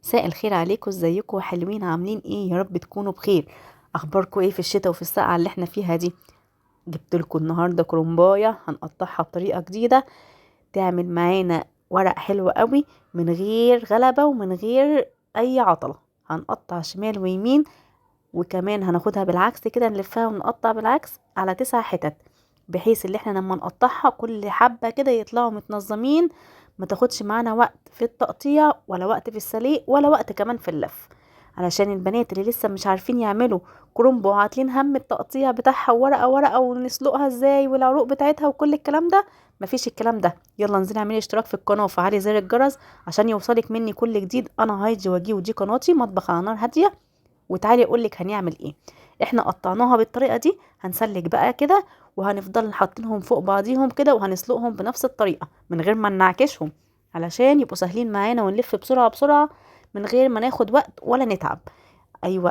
مساء الخير عليكم، ازيكم حلوين؟ عاملين ايه؟ يا رب تكونوا بخير. اخباركم ايه في الشتاء وفي السقعه اللي احنا فيها دي؟ جبت لكم النهارده كرنبايه هنقطعها بطريقة جديدة تعمل معانا ورق حلو قوي من غير غلبه ومن غير اي عطله. هنقطع شمال ويمين، وكمان هناخدها بالعكس كده، نلفها ونقطع بالعكس على 9 حتت، بحيث اللي احنا لما نقطعها كل حبه كده يطلعوا متنظمين، ما تاخدش معانا وقت في التقطيع ولا وقت في السليق ولا وقت كمان في اللف. علشان البنات اللي لسه مش عارفين يعملوا كرنب وعاطلين هم التقطيع بتاعها ورقة ورقة ونسلقها ازاي والعروق بتاعتها وكل الكلام ده، مفيش الكلام ده. يلا انزلي اعملي اشتراك في القناة وفعلي زر الجرس عشان يوصلك مني كل جديد. انا هايدي وجي ودي قناتي مطبخ على نار هادية، وتعالي اقولك هنعمل ايه. احنا قطعناها بالطريقة دي، هنسلك بقى كده وهنفضل حاطينهم فوق بعضيهم كده وهنسلقهم بنفس الطريقة من غير ما نعكشهم، علشان يبقوا سهلين معانا ونلف بسرعة بسرعة من غير ما ناخد وقت ولا نتعب. ايوه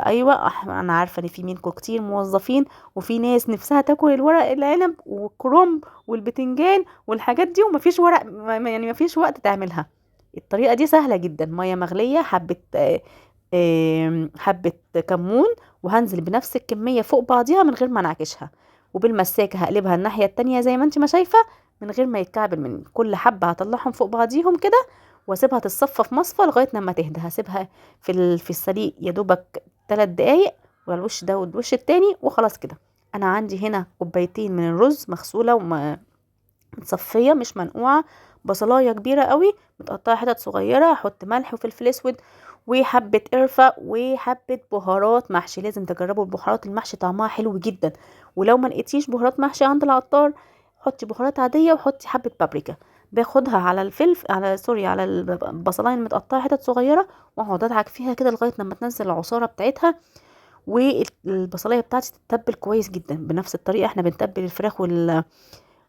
انا عارفه ان في منكم كتير موظفين وفي ناس نفسها تاكل الورق العنب والكرنب والبتنجان والحاجات دي، ومفيش ورق، يعني مفيش وقت تعملها. الطريقة دي سهلة جدا، مية مغليه، حبه كمون، وهنزل بنفس الكمية فوق بعضيها من غير ما نعكشها، وبالمساكه هقلبها الناحية التانية زي ما انت ما شايفه من غير ما يتكعبل مني. كل حبه هطلعهم فوق بعضيهم كده واسيبها تتصفى في مصفى لغاية لما تهدى. هسيبها في السليق يا دوبك 3 دقايق، وعلى الوش ده والوش التاني وخلاص كده. انا عندي هنا كوبايتين من الرز مغسوله ومتصفيه مش منقوعه، بصلايه كبيرة قوي متقطعه حتت صغيرة، احط ملح وفلفل اسود وحبه قرفه وحبه بهارات محشي. لازم تجربوا البهارات المحشي، طعمها حلو جدا. ولو ما لقيتيش بهارات محشي عند العطار حطي بهارات عادية وحطي حبه بابريكا. باخدها على الفلفل، على سوري، على البصلايه المتقطعة حتت صغيرة، واقعد ادعك فيها كده لغاية لما تنزل العصاره بتاعتها، والبصلايه بتاعتي تتبل كويس جدا. بنفس الطريقة احنا بنتبل الفراخ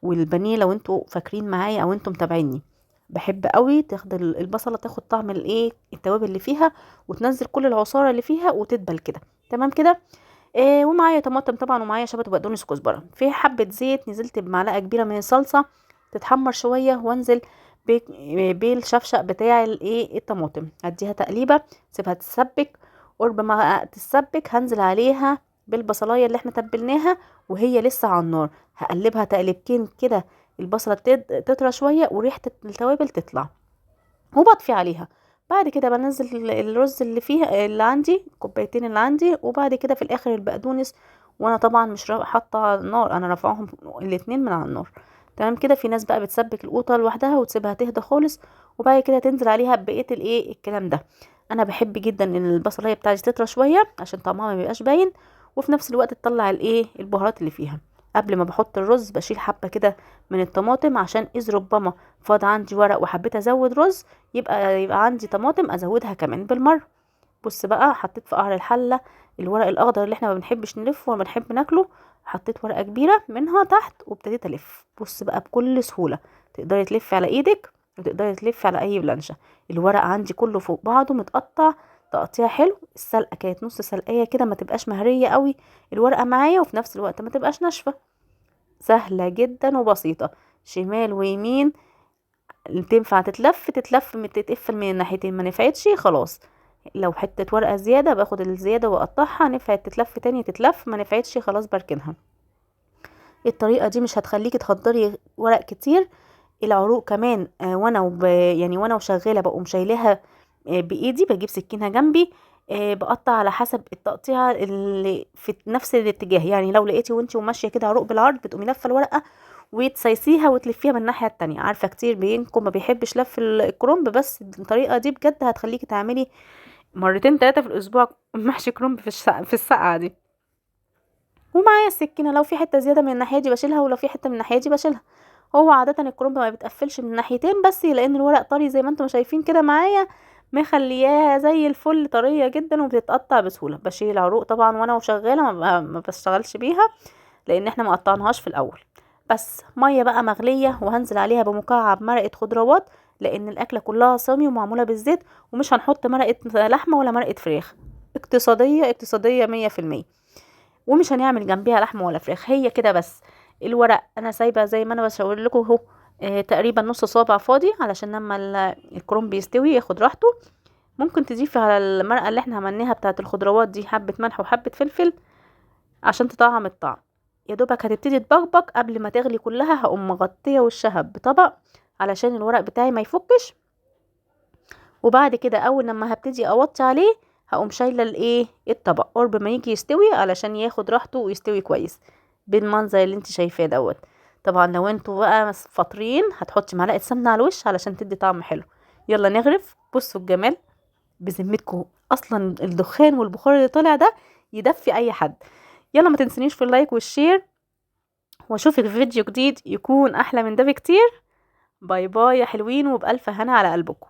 والبانيه، لو انتوا فاكرين معايا او انتوا متابعيني. بحب قوي تاخد البصله تاخد طعم التوابل اللي فيها، وتنزل كل العصاره اللي فيها وتدبل كده. تمام كده. ومعايا طماطم طبعا، ومعايا شبت وبقدونس وكزبره. في حبه زيت، نزلت بمعلقه كبيرة من الصلصه تتحمر شوية، وانزل بالشفشق بتاع الطماطم، هديها تقليبه، سيبها تتسبك. قرب ما تتسبك هنزل عليها بالبصلايه اللي احنا تبلناها وهي لسه على النار، هقلبها تقلبتين كده، البصله تطرى شوية وريحه التوابل تطلع، وبطفي عليها. بعد كده بنزل الرز اللي فيها اللي عندي، الكوبايتين اللي عندي، وبعد كده في الاخر البقدونس. وانا طبعا مش حاطه على النار، انا رافعاهم الاتنين من على النار. تمام كده. في ناس بقى بتسبك القوطه لوحدها وتسيبها تهدى خالص، وبعد كده تنزل عليها بقية الكلام ده. انا بحب جدا ان البصلايه بتاعتي تطرى شوية عشان طعمها ما بيبقاش باين، وفي نفس الوقت تطلع البهارات اللي فيها. قبل ما بحط الرز بشيل حبه كده من الطماطم، عشان اذ ربما فاض عندي ورق وحبيت ازود رز يبقى عندي طماطم ازودها كمان بالمرة. بص بقى، حطيت في قعر الحلة الورق الاخضر اللي احنا ما بنحبش نلفه ولا بنحب ناكله، حطيت ورقة كبيرة منها تحت وابتديت الف. بص بقى، بكل سهولة تقدري تلفي على ايدك وتقدري تلفي على اي بلانشه. الورق عندي كله فوق بعضه متقطع تقطيع حلو. السلقه كانت نص سلقيه كده، ما تبقاش مهريه قوي الورقة معايا، وفي نفس الوقت ما تبقاش ناشفة. سهلة جدا وبسيطة، شمال ويمين، تنفع تتلف، تتقفل من الناحيتين. ما نفعتش خلاص، لو حتة ورقة زيادة باخد الزيادة واقطعها، نفعت تتلف تاني تتلف، ما نفعتش خلاص بركنها. الطريقة دي مش هتخليكي تخضري ورق كتير. العروق كمان، وانا وشغالة بقوم شايلاها، بايدي، بجيب سكينة جنبي، بقطع على حسب التقطيعه اللي في نفس الاتجاه. يعني لو لقيتي وانتي وماشية كده عروق بالعرض، بتقومي لفه الورقة وتسيسيها وتلفيها من الناحية التانية. عارفه كتير بينكم ما بيحبش لف الكرنب، بس الطريقة دي بجد هتخليكي تعملي مرتين 3 في الاسبوع محشي كرنب في السقعه دي. ومعايا السكينة، لو في حتة زيادة من الناحية دي بشيلها، ولو في حتة من الناحية دي بشيلها. هو عادة الكرنب ما بيتقفلش من الناحيتين، بس لان الورق طري زي ما انتم شايفين كده معايا، مخلياها زي الفل طرية جدا وبتتقطع بسهولة. بشيل العروق طبعا وانا وشغالة، ما بشتغلش بيها لان احنا ما قطعناهاش في الاول. بس مية بقى مغليه، وهنزل عليها بمكعب مرقه خضروات، لان الاكلة كلها صامي ومعموله بالزيت، ومش هنحط مرقه لحمه ولا مرقه فراخ. اقتصادية اقتصادية مية في المية، ومش هنعمل جنبيها لحمه ولا فراخ، هي كده بس. الورق انا سايبه زي ما انا بشاور لكم اهو، تقريبا نص صابع فاضي، علشان لما الكرنب يستوي ياخد راحته. ممكن تضيفي على المرقه اللي احنا عملناها بتاعه الخضروات دي حبه ملح وحبه فلفل عشان تطعم الطعم. يا دوبك هتبتدي تبقبق قبل ما تغلي كلها. هقوم مغطيه وشها بطبق علشان الورق بتاعي ما يفكش. وبعد كده اول لما هبتدي اوطي عليه هقوم شايله الايه الطبق قرب ما يجي يستوي علشان ياخد راحته ويستوي كويس بالمنظر اللي انت شايفاه دوت. طبعا لو انتوا بقى فاطرين هتحطي معلقه سمنه على الوش علشان تدي طعم حلو. يلا نغرف. بصوا الجمال بذمتكم، اصلا الدخان والبخار اللي طالع ده يدفي اي حد. يلا ما تنسونيش في ال like وال share، واشوفك في فيديو جديد يكون احلى من ده بكتير. bye bye يا حلوين، وبألف هنا على قلبكم.